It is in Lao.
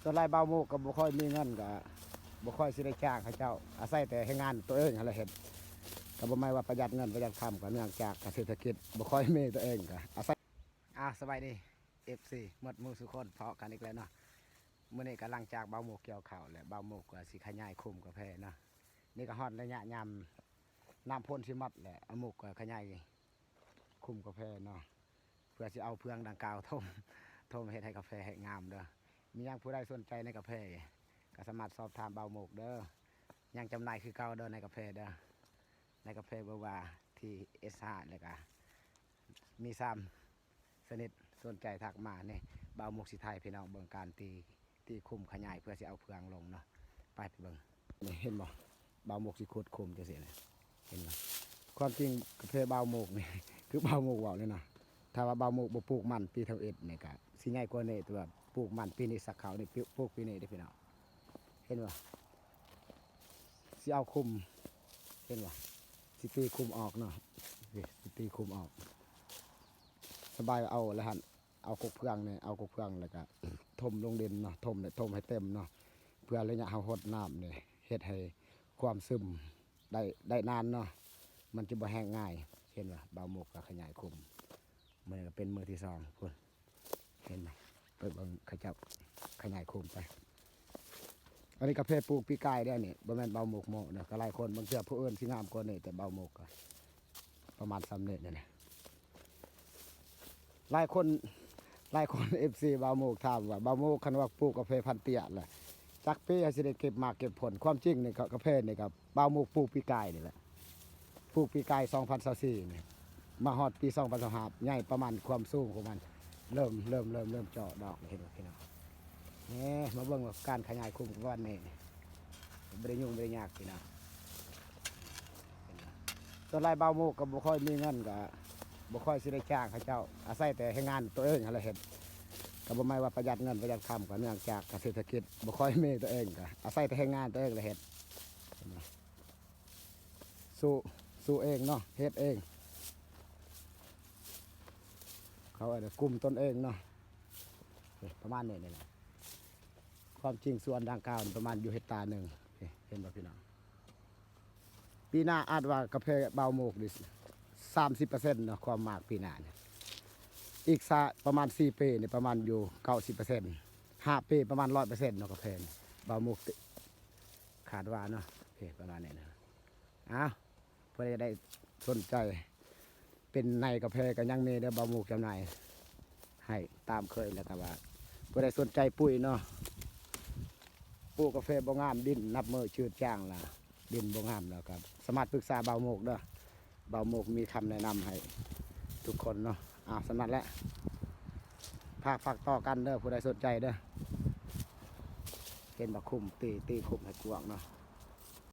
ສ່ວນຫຼາຍບ່າວໝູກກໍບໍ່ຄ່ອຍມີເງິນ ກໍບໍ່ຄ່ອຍຊິໄດ້ຈ້າງເຂົາເຈົ້າ ອາໄສແຕ່ແຮງງານຕົວເອງຫັ້ນແຫຼະເຮັດ ກໍບໍ່ແມ່ນວ່າປະຢັດເງິນປະຢັດຄຳ ກໍເນື່ອງຈາກການເສດຖະກິດບໍ່ຄ່ອຍມີຕົວເອງ ກໍອາໄສ ອ່າ ສະບາຍດີ ເອັຟຊີ ໝົດໝູ່ສູ່ຄົນ ພໍ້ກັນອີກແລ້ວເນາະ. ມື້ນີ້ກໍຫຼັງຈາກບ່າວໝູກກ່ຽວເຂົ້າແລ້ວ ບ່າວໝູກກໍຊິຂະຫຍາຍຄຸ້ມກາແຟເນາະ. ນີ້ກໍຮອດໄລຍະຍາມນ້ຳພົ້ນຊິໝົດແລ້ວ ບ່າວໝູກກໍຂະຫຍາຍຄຸ້ມກາແຟເນາະ ເພື່ອຊິເອົາເຟືອງດັ່ງກ່າວຖົມ ຖົມເຮັດໃຫ້ກາແຟແຫ້ງງາມເດີ້. ມີຫຍັງຜູ້ໃດສົນໃຈໃນກາແຟ ກໍສາມາດສອບຖາມບ່າວໝູກເດີ້. ຍັງຈຳໜ່າຍຄືເກົ່າເດີ້ ໃນກາແຟເດີ້ ໃນກາແຟເບີບາ ທີເອສຫ້າ ແລ້ວກໍມີສາມ ສະນິດ ສົນໃຈທັກມານີ້ ບ່າວໝູກຊິຖ່າຍໃຫ້ພີ່ນ້ອງເບິ່ງການຕີ ຕີຄຸ້ມຂະຫຍາຍເພື່ອຊິເອົາເຟືອງລົງເນາະ. ໄປ ໄປເບິ່ງ ນີ້ເຫັນບໍ່ ບ່າວໝູກຊິຂຸດຄຸ້ມຈັ່ງຊີ້ນະ ເຫັນບໍ່? ຄວາມຈິງກາແຟບ່າວໝູກນີ້ ຄືບ່າວໝູກເວົ້ານີ້ນະ ຖ້າວ່າບ່າວໝູກບໍ່ປູກມັນປີທຳອິດນີ້ກະຊິໃຫຍ່ກວ່ານີ້ ແຕ່ວ່າປູກມັນປີນີ້ສັກເຂົ້ານີ້ ປູກປີນີ້ເດ້ພີ່ນ້ອງ ເຫັນບໍ່? ຊິເອົາຄຸ້ມ ເຫັນບໍ່? ຊິຕີຄຸ້ມອອກເນາະ ນີ້ ຊິຕີຄຸ້ມອອກ. ສະບາຍເອົາແລ້ວຫັ້ນ ເອົາກົກເຟືອງນີ້ ເອົາກົກເຟືອງແລ້ວກະຖົມລົງດິນເນາະ ຖົມ ຖົມໃຫ້ເຕັມເນາະ ເພື່ອໄລຍະເຮົາຫົດນ້ຳນີ້ ເຮັດໃຫ້ຄວາມຊຶມໄດ້ ໄດ້ນານເນາະ ມັນຈະບໍ່ແຫ້ງງ່າຍ. ເຫັນບໍ່? ບ່າວໝູກກໍຂະຫຍາຍຄຸ້ມ ມື້ນີ້ກໍເປັນມື້ທີສອງພຸ້ນ ເຫັນບໍ່? ໄປເບິ່ງເຂົາເຈົ້າຂະຫຍາຍຄຸ້ມໄປ. ອັນນີ້ກາແຟປູກປີກາຍເດ້ ອັນນີ້ບໍ່ແມ່ນບ່າວໝູກໂມ້ເດີ້ ກໍຫຼາຍຄົນ ບາງເທື່ອຜູ້ອື່ນຊິງາມກວ່ານີ້ ແຕ່ບ່າວໝູກກໍປະມານສ່ຳນີ້ແຫຼະ. ຫຼາຍຄົນ ຫຼາຍຄົນ ເອັຟຊີ ບ່າວໝູກຖາມວ່າ ບ່າວໝູກ ຄັນວ່າປູກກາແຟພັນເຕ້ຍລະ ຈັກປີເຮົາຊິໄດ້ເກັບໝາກເກັບຜົນ? ຄວາມຈິງນີ້ກໍ ກາແຟນີ້ກໍບ່າວໝູກປູກປີກາຍນີ້ແຫຼະ ປູກປີກາຍສອງພັນຊາວສີ່ນີ້ ມາຮອດປີສອງພັນຊາວຫ້າ ໃຫຍ່ປະມານຄວາມສູງຂອງມັນ ເລີ່ມ ເລີ່ມ ເລີ່ມ ເລີ່ມເຈາະດອກ ເຫັນບໍ່ພີ່ນ້ອງ? ນີ້ ມາເບິ່ງວ່າການຂະຫຍາຍຄຸ້ມກາແຟນີ້ ບໍ່ໄດ້ຫຍຸ້ງບໍ່ໄດ້ຍາກພີ່ນ້ອງ. ສ່ວນຫຼາຍບ່າວໝູກກໍບໍ່ຄ່ອຍມີເງິນ ກໍບໍ່ຄ່ອຍຊິໄດ້ຈ້າງເຂົາເຈົ້າ ອາໄສແຕ່ແຮງງານຕົວເອງຫັ້ນແຫຼະເຮັດ ກໍບໍ່ແມ່ນວ່າປະຢັດເງິນປະຢັດຄຳ ກໍເນື່ອງຈາກການເສດຖະກິດບໍ່ຄ່ອຍມີຕົວເອງ ກໍອາໄສແຕ່ແຮງງານຕົວເອງແຫຼະເຮັດ ສູ້ ສູ້ເອງເນາະ ເຮັດເອງ ເຂົາເອີ້ນວ່າກຸ້ມຕົນເອງເນາະ ປະມານນີ້ນີ້ແຫຼະ. ຄວາມຈິງສວນດັ່ງກ່າວນີ້ປະມານຢູ່ເຮັກຕາໜຶ່ງ ເຫັນບໍ່ພີ່ນ້ອງ? ປີໜ້າອາດວ່າກາແຟບ່າວໝູກນີ້ສາມສິບເປີເຊັນເນາະ ຄວາມໝາກປີໜ້ານີ້ ອີກສະ ປະມານສີ່ປີນີ້ປະມານຢູ່ເກົ້າສິບເປີເຊັນ ຫ້າປີປະມານຮ້ອຍເປີເຊັນເນາະ ກາແຟນີ້ ບ່າວໝູກຄາດວ່າເນາະ ປະມານນີ້ນະ. ອ້າວ ຜູ້ໃດໄດ້ສົນໃຈເປັນນາຍກາແຟກໍຍັງມີເດີ້ ບ່າວໝູກຈຳໜ່າຍໃຫ້ຕາມເຄີຍ ແລ້ວກໍວ່າຜູ້ໃດສົນໃຈປຸ໋ຍເນາະ ປູກກາແຟບໍ່ງາມ ດິນນັບມື້ຈືດຈາງລະ ດິນບໍ່ງາມແລ້ວກໍສາມາດປຶກສາບ່າວໝູກເດີ້ ບ່າວໝູກມີຄຳແນະນຳໃຫ້ທຸກຄົນເນາະ. ອ້າວ ສ່ຳນັ້ນແຫຼະ ຝາກ ຝາກຕໍ່ກັນເດີ້ ຜູ້ໃດສົນໃຈເດີ້. ເຫັນບໍ່? ຄຸ້ມ ຕີ ຕີຄຸ້ມໃຫ້ກວ້າງເນາະ.